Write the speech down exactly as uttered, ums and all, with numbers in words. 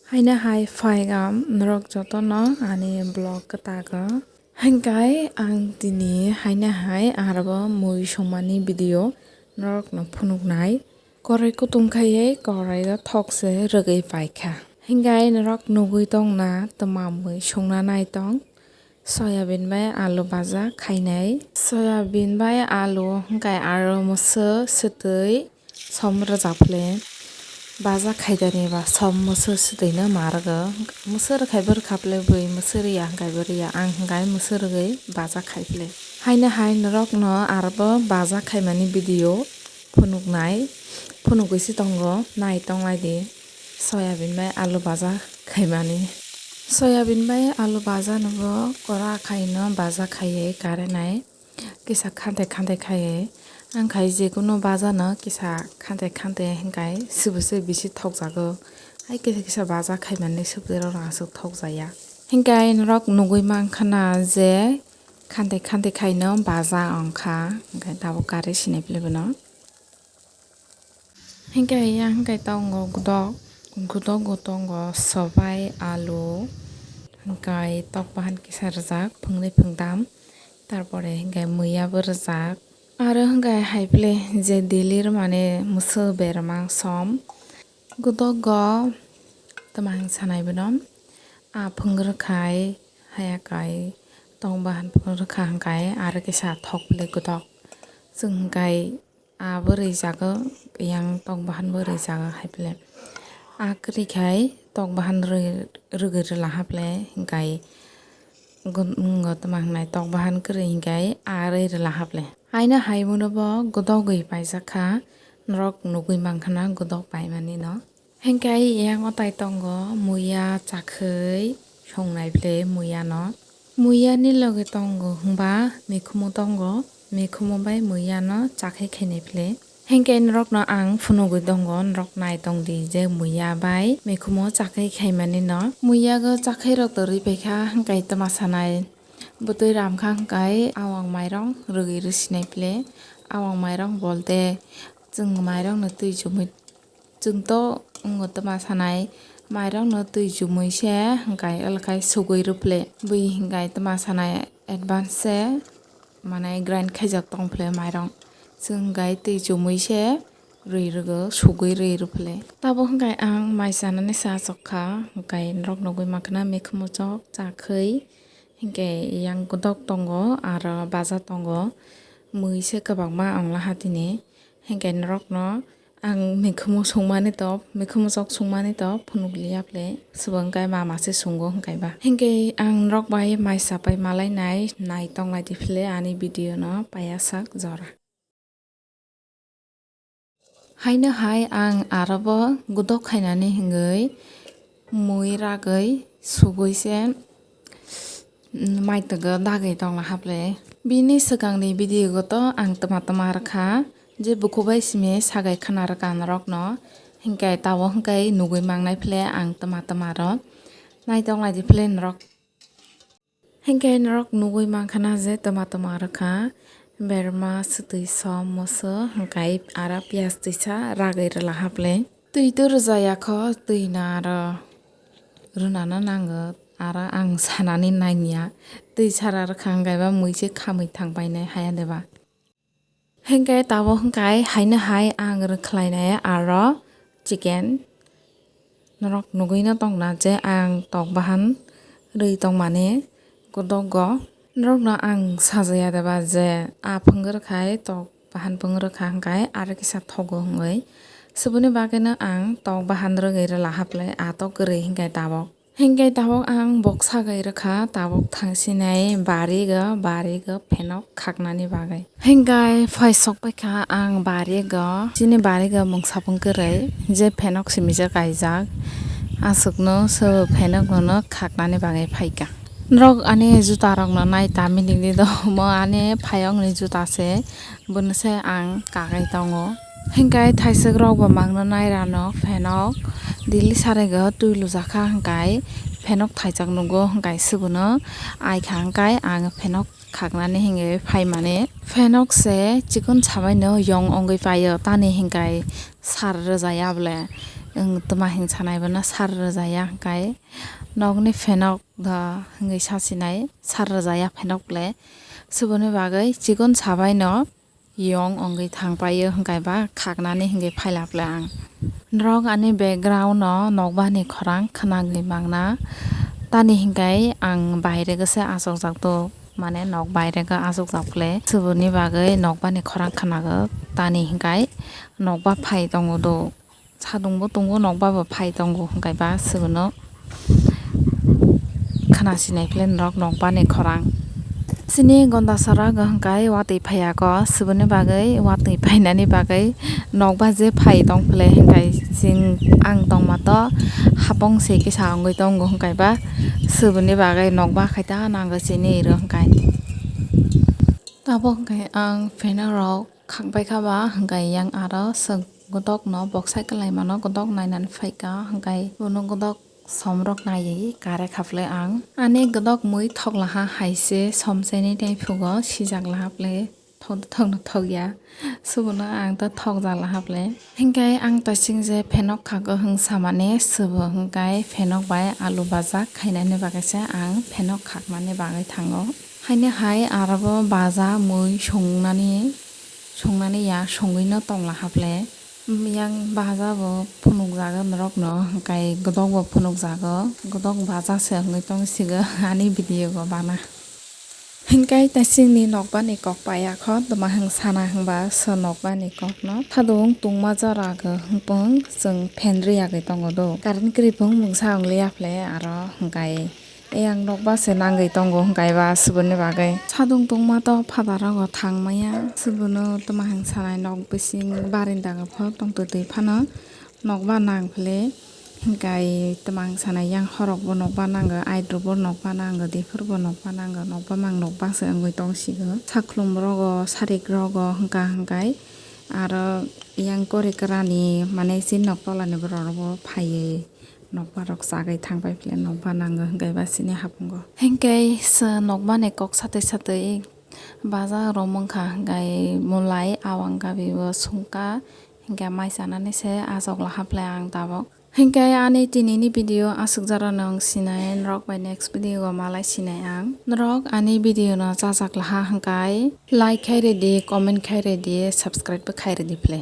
Haino hai phaikha norok jotono ani vlog kwtago. Hinkhe ang tini haino hai arbo mui songmani video norokno phunuknai. Korai kutung khaiwi korai o thok se rwgwi paikha. Hinkhe norok nugwi tongna twma mui songna naitong. Soyabin bai alu baja khainai. Soyabin bai alu hinkhe aro mwswk swtwi som rwjak phle baja khaidani ba som mwswk swtwino ma rwgo. Mwswk rwkhai bo rwkha phle bui mwswk rwya hinkhe bo rwya. Ang hinkhe mwswk rwgwi baja khai phle. Haino hai norokno arbo baja khaimani video phunuknai, phunugwi se tongo, nai tonglaidi. Soyabin bai alu baja khaimani. Soyabin bai alu baja no bo kora khaino baja khaiwi karenai. Kisa khante khante khaiwi. Ang khai jekunu baja no kisa khante khante hinkai sibose bisi thokjago. Hai kisa kisa baja khaimani sibose rok aswk thokjaya. Hinkai norok nugwi mankha na je khante khante khaino baja ongkha. Hinkai tabuk kare sinai phle bono. Hinkhe yang hinkhe tongo godok, godok go tongo sobai, alu, hinkhe tok bahan kisa rwjak phungnwi phungtam, tarpore hinkhe muiya bo rwjak. Aro hinkhe hai phle je daily rwmani mwswk berma som, godok go twma hwn sanai bono, a phung rwkhai haya kai tok bahan phung rwkha hinkhe aro kisa thok phle godok. Chwng hinkhe a bo rwijago, yang tok bahan bo rwijago hai phle. A kwrwi khai tok bahan rwi-, rwgwi rwla ha phle, hinkhe gun-, ngo twma hnai tok bahan kwrwi hinkhe a rwi rwla ha phle. Haino hai bono bo godok gwi paijak kha, norok nugwi mankha na godok paimani no. Hinkhe yang o tai tongo muiya chakhwi songnai phle muiya no. Muiya ni loge tongo hwnba mikhumu tongo, mikhumu bai muiya no chakhwi khainai phle. Hinkhe norok no ang phunugwi tongo, norok nai tong di je muiya bai mikhumu chakhwi khaimani no. Muiya go chakhwi rok torwi paikha, hinkhe twma sanai bwtwi ramkha, hinkhe awang mairong rwgwi rwsinai phle. Awang mairong bolte chwng mairong no twi chumui Chwng to wngo twma sanai, mairokno twi chumui se hwnkhe, wlwkhai sugui rw phle. Bui hwnkhe twma sanai advance se, mane grind khaijak tong phle mairok. Chwng hwnkhe twi chumui se rwi rwgo, sugui rwi rw phle. Tabuk hwnkhe ang mai chanani cha chok kha, hwnkhe norok nugui mankha na mikhumu chok chakhwi. Hwnkhe yang godok tongo, aro baja tongo, mui se kwbangma ongla ha tini. Hwnkhe norokno Ang mikhumu sungmani top, mikhumu chok sungmani top, phunuk liya phle, swbang kai mama se sungo hwnkhe ba. Hwnkhe ang norok bai mai sapai malai nai, nai tong lai di phle ani video no paiya sak jora. Haino hai ang aro bo godok khainani hwngwi mui ragwi sugui se, mm, maitwgo dagwi tongla haple. Bini swkangni video go to ang twma twma rwkha, je bukubai simi sagai khna rwkha norokno, hinkhe tabuk hinkhe nugui mangnai phle ang twma twma rw nai tong lai di phle norok. Hinkhe norok nugui mankha na je twma twma rwkha, berma swtwi som moso hinkhe aro piyaj twisa ragwi rwla haple. Twi to rwjaya kho, twi no aro rwnano nango, aro ang sanani nangya. Twi sara rwkha hwnkhe ba mui se khamwi thang painai haya deba. Hinkhe tabuk hinkhe haino hai ang rwkhlainai aro chicken. Norok nugui no tongna je ang tok bahan rwi tongmani. Godogo norokno ang sajaya deba je a phungrwkhai tok bahan phungrwkha hwnkhe aro kisa thogo hwngwi. Suboni bagwino ang tok bahan rwgwi rwla haple a tok kwrwi hwnkhe tabuk. Hwnkhe tabuk ang boksa gai rwkha tabuk thangsinai barigo, barigo phenok khaknani bagwi. Hwnkhe phai sok paikha ang barigo, chini barigo mungsa phung kwrwi je phenok simijak kaijak. Aswkno se phenokno khaknani bagwi phaikha. Norok ani juta rokno nai ta minik di do, omo ani phayokni juta se, bono se ang kagai tongo. Hwnkhe thaisok rok bo mangno nai rano phenok, daily sarego twi lujakha hwnkhe phenok thaijak nugo hwnkhe se bono aikha hwnkhe ang phenok khaknani hwnkhe phaimani. Phenok se chikon sabaino yong wngwi paio, tani hwnkhe sar rwjaya bole. Ang tma hing sanai bono sar rwjaya hwnkhe nokni phenok da hwngwi sasinai sar rwjaya phenok le. Suboni bagwi chikon sabaino yong wngwi thangpaio hwnkhe ba khaknani hwnkhe phailaphle ang. Norok ani background-o nokbani khorang khwnagwi mangna. Tani hwnkhe ang bairego se achukjak do, mane nok bairego achukjak phle. Suboni bagwi nokbani khorang khwnago, tani hwnkhe nokba phai tongo do. Sadungbo tongo, nokbabo phai tongo hwnkhe ba suboni khwnasinai phle norok nokbani khorang. Chini Gondasara hwnkhe watwi phaiyago, suboni bagwi watwi phainani bagwi nokba je phai tong phle hwnkhe chwng ang tongma to hapong se kisa wngwi tongo hwnkhe ba suboni bagwi nokba khaita nango chini iro hwnkhe. Tabuk hwnkhe ang phenok rok khakbai kha ba hwnkhe yang aro swk godokno boksa kwlai mano, godok nainani phaikha hwnkhe bono godok somrok naiwi kare kha phle ang. Ani godok mui thok laha hai se som cheni tei phugo sijak laha phle thok thok no thok ya. Suboni ang ta thok jak laha phle. Hwnkhe ang ta sing je phenok khago hwng samani subo hwnkhe phenok bai alu baja khainani bagwi se ang phenok khakmani bagwi thango. Haino hai aro bo baja mui songnani, songnani ya songwi no tong laha phle. Yang baja bo phunukjago norokno, hwnkhe godok bo phunukjago, godok baja se wngwi tong sigo ani video go bana. Hwnkhe ta chini nokbani kok paiya kho, tma hwng sana hwngba so nokbani kokno. Thadung tungma jora go hwnkhe chwng fan rwya gwi tongo do. Current kwrwi phung mungsa wng liya phle aro hwnkhe. Eyang nokba se nangwi tongo hwnkhe ba suboni bagwi. Sadung tungma to phataro go thang maya. Subono tma hwng sanai nok bising barinda go pho tongtwtwi phano nokba nang phle. Hwnkhe tma hwng sanai yang horok bo nokba nango, aidruk bo nokba nango, diphuru bo nokba nango, nokba mang nokba se wngwi tong sigo. Sakhulum rogo, sarik rogo hwnkha hwnkhe aro yang kori kwrani mane chini nok tolani borok rok bo phaiwi. Nokbarok chagwi thangpai phle nokba nango hwnkhe ba chini hapungo. Hwnkhe se nokbani kok satwi satwi baja romwng kha hwnkhe mulai awang gabi bo sungkha hwnkhe mai chanani se achuk laha phle ang tabuk. Hwnkhe ani tinini video aswk jora no wng sinai norok bai next video o malai sinai ang. Norok ani video no chajak laha hwnkhe like khai rwdi, comment khai rwdi, subscribe bo khai rwdi phle.